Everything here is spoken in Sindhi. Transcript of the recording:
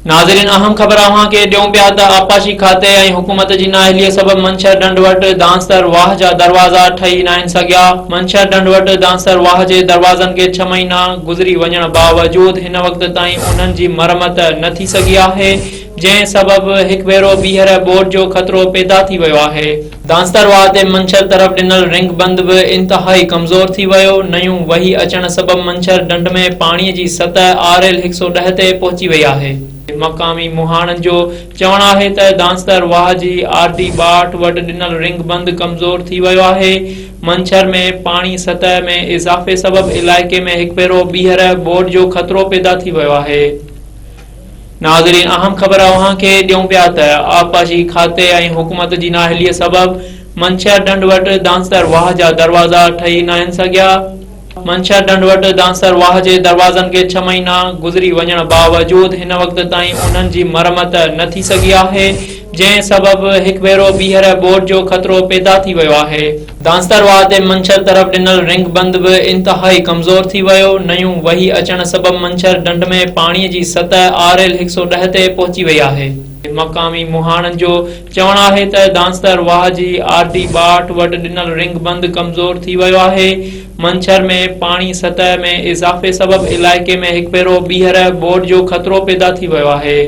ناظرين اهم خبر اوهان کي ڏيون پيا ته آبپاشي کاتي ۽ حڪومت جي نااهلي سبب منڇر ڍنڍ وٽ دانستر واهه جا دروازا ٺهي ناهن سگهيا، منڇر ڍنڍ وٽ دانستر واهه جي دروازن کي ڇهه مهينا گذري وڃڻ باوجود هن وقت تائين انهن جي مرمت نه ٿي سگهي آهي، جنهن سبب هڪ ڀيرو ٻيهر ٻوڏ جو خطرو پيدا ٿي ويو آهي. دانستر واهه تي منڇر طرف ڏنل رنگ بند به انتهائي ڪمزور ٿي ويو، نيون وهي اچڻ سبب منڇر ڍنڍ ۾ پاڻي جي سطح آر ايل 110 تي پهچي وئي آهي. مقامي مهاڻن جو چوڻ آهي ته دانستر واهه جي آر ڊي 62 وٽ ڏنل رنگ بند ڪمزور ٿي ويو آهي، منڇر ۾ پاڻي سطح ۾ اضافي سبب علائقي ۾ هڪ ڀيرو ٻيهر ٻوڏ جو خطرو پيدا ٿي ويو آهي. ناظرين اهم خبر اوهان کي ڏيون پيا ته آبپاشي کاتي ۽ حڪومت جي نااهلي سبب منڇر ڍنڍ وٽ دانستر واهه جا دروازا ٺهي ناهن سگهيا، منڇر ڍنڍ وٽ دانستر واهه جي دروازن کي ڇهه مهينا گذري وڃڻ باوجود هن وقت تائين انهن جي مرمت نه ٿي سگهي آهي، جنهن سبب هڪ ڀيرو ٻيهر ٻوڏ جو خطرو پيدا ٿي ويو آهي. دانستر واهه تي منڇر طرف ڏنل رنگ بند به انتهائي ڪمزور ٿي ويو، نيون وهي اچڻ سبب منڇر ڍنڍ ۾ پاڻي جي سطح آر ايل 110 تي پهچي وئي آهي. مقامي مهاڻن جو چوڻ آهي ته دانستر واهه جي آر ڊي 62 وٽ ڏنل رنگ بند ڪمزور ٿي ويو آهي، منڇر ۾ پاڻي سطح ۾ اضافي سبب علائقي ۾ هڪ ڀيرو ٻيهر ٻوڏ جو خطرو پيدا ٿي ويو آهي.